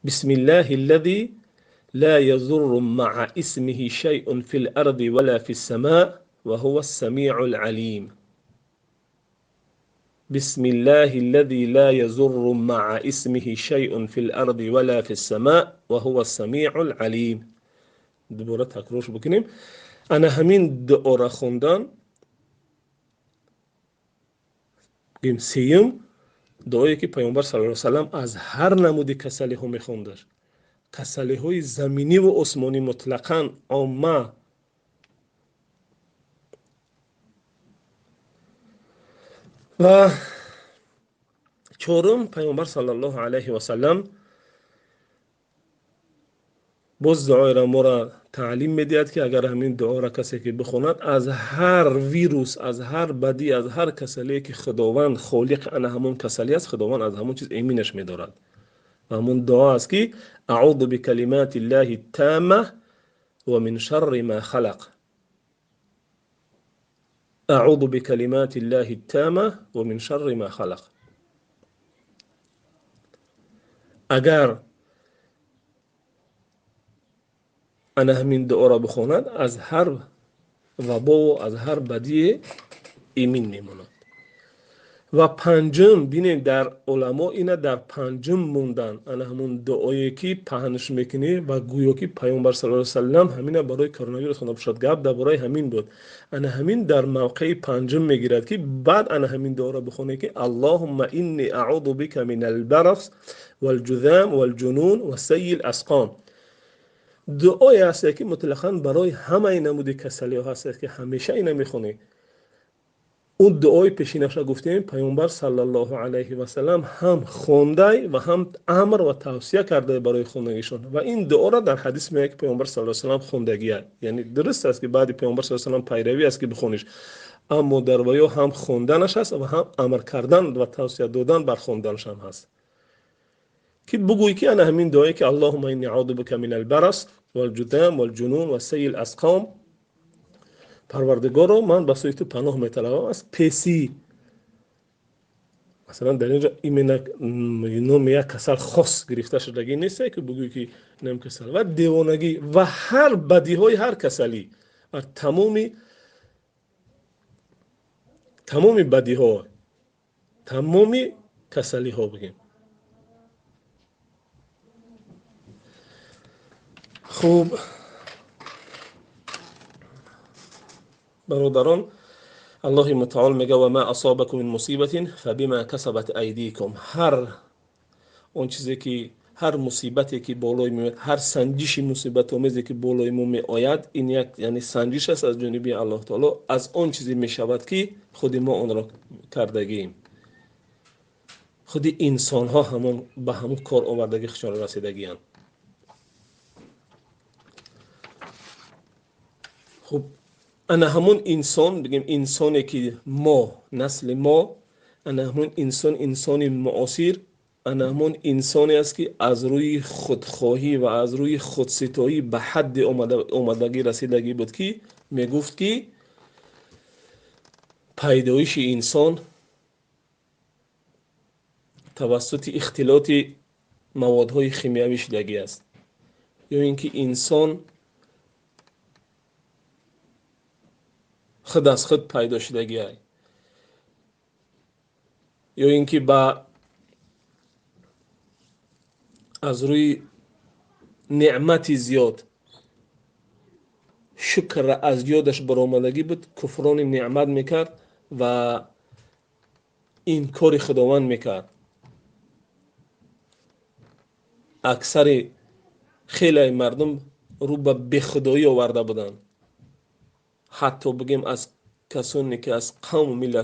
Бисмиллаҳи аллази ла язурру маа исмиҳи шайъун фил арди вала фис самаа ва ҳува ас-самиъул алим. Бисмиллаҳи аллази ла язурру маа исмиҳи шайъун фил арди вала фис самаа ва ҳува ас-самиъул алим. Дубора такрорш бикунем. Ана ҳамин дуоро хондан гим сеюм дуое ки Паёмбар саллаллоҳу алайҳи васаллам аз ҳар намуди касалиҳо мехондаш. Касалиҳои заминӣ ва осмонӣ мутлақан омма. Ва чорум, Паёмбар саллаллоҳу алайҳи васаллам боз дуоеро моро таълим медиҳад, ки агар ҳамин дуоро касе ки бихонад, аз ҳар вирус, аз ҳар бадӣ, аз ҳар касалие ки Худованд холиқ ана ҳамон касалӣ аст, Худованд аз ҳамон чиз эминаш медорад. Ва ҳамон дуо аст ки аъуду бикалимати ллаҳи тамма ва мин шарри ма халақ. Аъуду бикалимати ллаҳи тамма ва мин шарри ма халақ. Агар ана ҳамин дуоро бихонад, аз ҳар вабову аз ҳар бадие эмин мемонад. Ва панҷум, бинем, дар уламо ина дар панҷум мондан ана ҳамон дуое ки паҳнш мекунӣ ва гӯё ки Паёмбар саллаллоҳу алайҳи васаллам ҳамина барои коронавирус хонда бошад. Гап дар бораи ҳамин буд. Ана ҳамин дар мавқеи панҷум мегирад, ки баъд ана ҳамин дуоро бихонед, ки аллоҳумма инни аъуду бика мин албарас валҷузам валҷунун ва сайи ласқом. Дуое ҳасте ки мутлақан барои ҳамаи намуди касалиҳо ҳасте, ки ҳамеша ина мехонед. Он дуои пешинаша гуфтем, Паёмбар саллаллоҳу алайҳи васаллам ҳам хондай ва ҳам амр ва тавсия кардай барои хондагишон. Ва ин дуоро дар ҳадис меояд, ки Паёмбар саллаллоҳу алайҳи васаллам хондагия. Яъне дуруст аст, ки баъди Паёмбар саллаллоҳу алайҳи васаллам пайравӣ аст, ки бихониш, аммо дар ваё ҳам хонданаш аст ва ҳам амр кардан ва тавсия додан бар хонданаш ҳам ҳаст, ки бугӯй ки ана ҳамин дуое ки аллоҳумма инни аъуду бика мин албарас валҷудам валҷунун ва сайи ласқом. Парвардигоро, ман ба сӯи ту паноҳ металабам аз песӣ. Масалан, дар инҷо именно номи як касал хос гирифта шудагӣ нест, ки бугӯй ки инам касал ва девонагӣ ва ҳар бадиҳои ҳар касалӣ ва тамоми бадиҳо, тамоми касалиҳо бигем. Хуб, бародарон, Аллоҳи мутаол мега: ва ма асобакум мин мусибатин фабима касабат айдикум. Ҳар он чизе ки, ҳар мусибате ки болои меояд, ҳар санҷиши мусибатомезе ки болои мо меояд, ин як яъне санҷиш аст аз ҷониби Аллоҳ таоло, аз он чизе мешавад, ки худи мо онро кардагием. Худи инсонҳо ҳамон ба ҳамон кор овардагӣ худшонро расидагианд. Хуб, ана ҳамон инсон, бигем, инсоне ки мо, насли мо, ана ҳамон инсон, инсони муосир, ана ҳамон инсоне аст, ки аз рӯи худхоҳӣ ва аз рӯи худситоӣ ба ҳадди омадагӣ расидагӣ буд, ки мегуфт, ки пайдоиши инсон тавассути ихтилоти маводҳои химиявӣ шудагӣ аст, ё ин ки инсон худ аз худ пайдо шудагиай, ё ин ки ба аз рӯи неъмати зиёд шукрра аз ёдаш баромадагӣ буд, куфрони неъмат мекард ва инкори Худованд мекард. Аксари хелаи мардум рӯ ба бехудоӣ оварда буданд, ҳатто бигем аз касоне ки аз қавму миллат.